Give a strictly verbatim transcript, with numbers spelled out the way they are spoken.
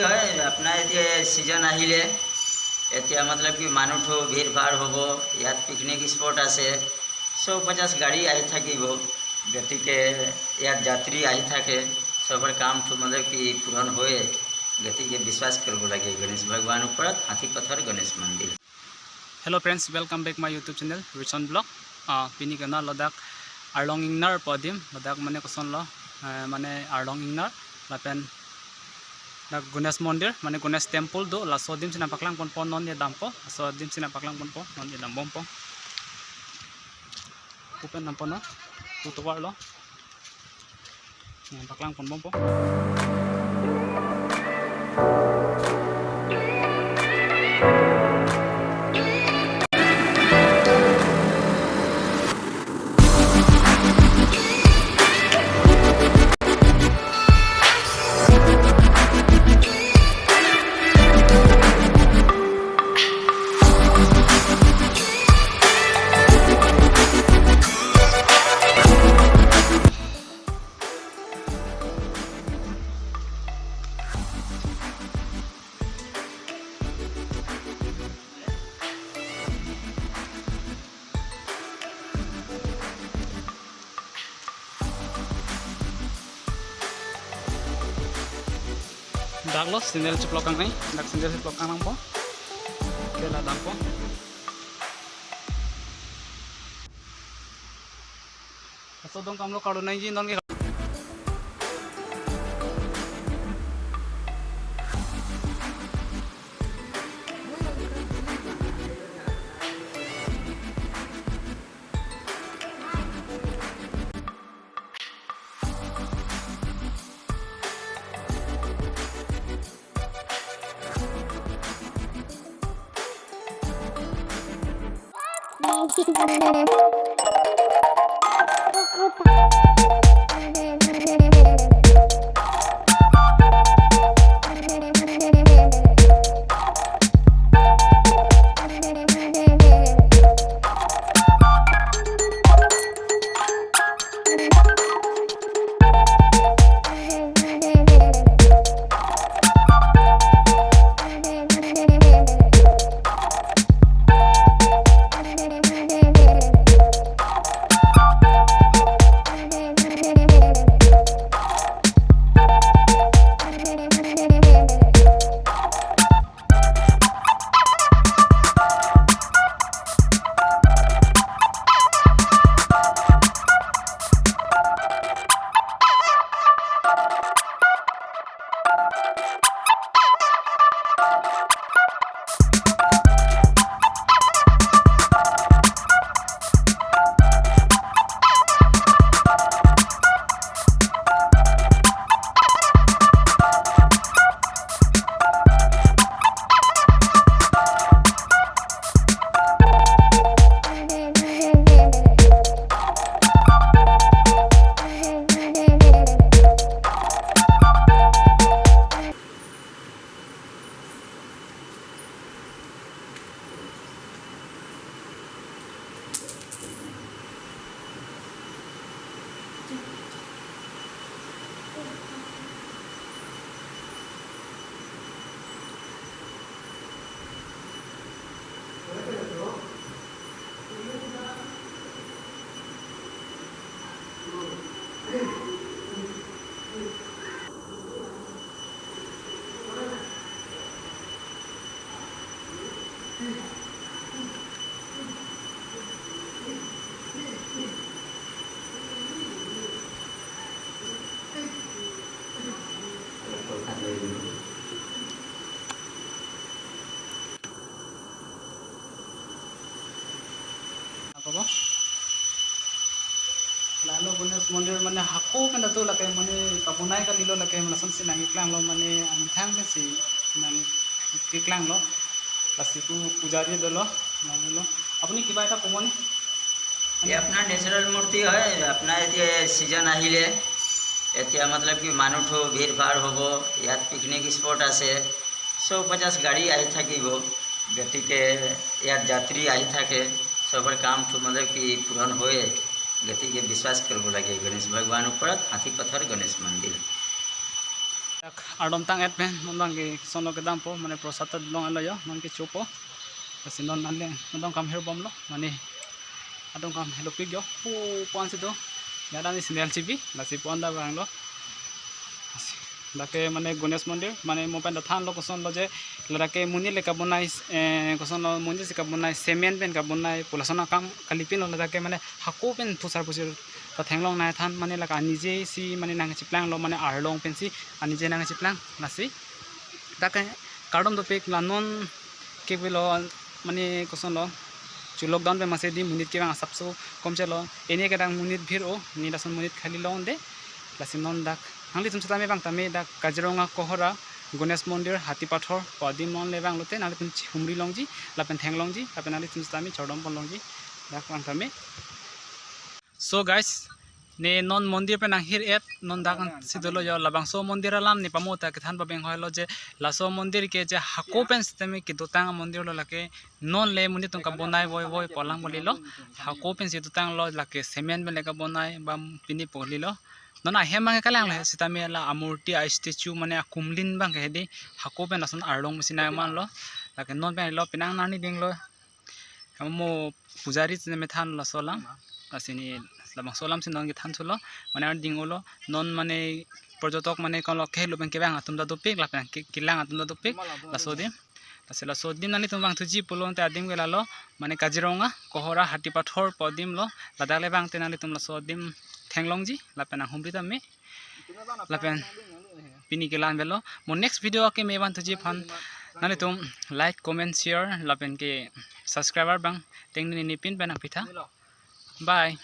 হয়, আপোনাৰ এতিয়া ছিজন আহিলে, এতিয়া মতলব কি মানুহ ভিৰ ভাৰ হ'ব, ইয়াত পিকনিক স্পট আছে, চব পঞ্চাছ গাড়ী আহি থাকিব। গতিকে ইয়াত যাত্ৰী আহি থাকে, চবৰ কামটো মতলব কি পূৰণ হয়। গতিকে বিশ্বাস কৰিব লাগে গণেশ ভগৱানৰ ওপৰত, হাতী পথাৰ গণেশ মন্দিৰ। Hello friends, welcome back my YouTube channel Richon Vlog. Ah, pini ke non ladak Arlong Ingnar pu adim, ladak mane kosonlo, eh, mane Arlong Ingnar lapen dak Ganesh Mondir, mane Ganesh Temple do, laso adim si nangpaklang ponpo non, ye dampo, laso adim si nangpaklang ponpo non, ye dambompo. Pu pen dampo non, pu tovar lo. Nangpaklang ponbompo. Dak lo sandal cheplok kangnai, dak sandal cheplok kangnangpo. Ke la dampo. Laso dong kamlo kardo nangji non ke. Akobo. Lalo Ganesh Mondir mane hako pen atu lake mane kabonai kalilo lake mane lasonsi nangkeklanglo mane amethang pensi nangkeklanglo. Lasi ku pujari dolo, nanglo. আপুনি কিবা এটা ক'বনে? এই আপোনাৰ নেচাৰেল মূৰ্তি হয়, আপোনাৰ এতিয়া ছিজন আহিলে, এতিয়া মতলব কি মানুহ ভিৰ ভাৰ হ'ব, ইয়াত পিকনিক স্পট আছে, চব পঞ্চাছ গাড়ী আহি থাকিব। গতিকে ইয়াত যাত্ৰী আহি থাকে, চবৰ কামটো মতলব কি পূৰণ হয়। গতিকে বিশ্বাস কৰিব লাগে গণেশ ভগৱানৰ ওপৰত, হাতী পথাৰ গণেশ মন্দিৰ। Ardom tang-et pen non abang ke kosonlo kedampo, mane prasad ta long alo jo, non kechopo. Lasi non ale non adong kam hirbomlo, mane adong kam helopik jo. Pu puan si do. Yada ni sandal chibi, lasi puan ta vanglo. Lasi, dak ke mane Ganesh Mandir, mane mo pen ta thanlo kosonlo je, ladak ke monit le kabonai, eh, kosonlo monit si kabonai, cement pen kabonai, pu lason akam kalipinlo, ladak ke mane hako pen phusar phusir ta theklongnei than, mane lake anije si mane nangcheplanglo, mane arlong pensi anije nangcheplang, lasi. Dak ke kardom dopik, la non kevelo, mane kosonlo, chu lockdown pen masi adim monit kevang asapso komchelo, eni ke dak monit bhir o, ne lason monit khali longde. Lasi non dak nanglitum sitame vang tame, dak Kaziranga Kohora Ganesh Mandir Hati Pathor pu adim non le vanglote nanglitum humri longji, lapen theklongji, lapen nanglitum sitame chordom pon longji, dak vang tame. So guys, ne non mondir pen nanghir-et, non dak si dolo jo, labangso mondir alam ne pamo ta kethan pabeng hoilo je, laso mondir ke je hako pen sitame kedotang mondirlo, lake non le monit atum kabonai voivoi pu alam kalilo, hako pensi dotanglo, lake cement pen le kabonai bang pini pu kalilo. Non ahem abang ke kalanglo he, sitame la amurti, a statue, mane akumlin abang ke hedi hako pen lason arlong mesi nangmanlo. Lake non pen lo penang nani dinglo. Mo pujari sitame than laso alam. Lasi ne labangso alam si non kethan thulo. Mane arding ulo. Non mane porjotok mane kalo kehelo pen kevang atum ta dopik, lapen ke-, kelang atum ta dopik. Laso adim. Lasi laso adim nanglitum vangthuji pulote adim ke lalo, mane Kaziranga Kohora Hati Pathor pu adim lo. Ladak le vangte nanglitum laso adim theklongji, lapen nanghumri tame. Lapen pini ke la-an avelo. Mo next video akeme vangthuji aphan nanglitum like, comment, share, lapen ke subscriber abang tengne ne pin pen nangpitha. Bye.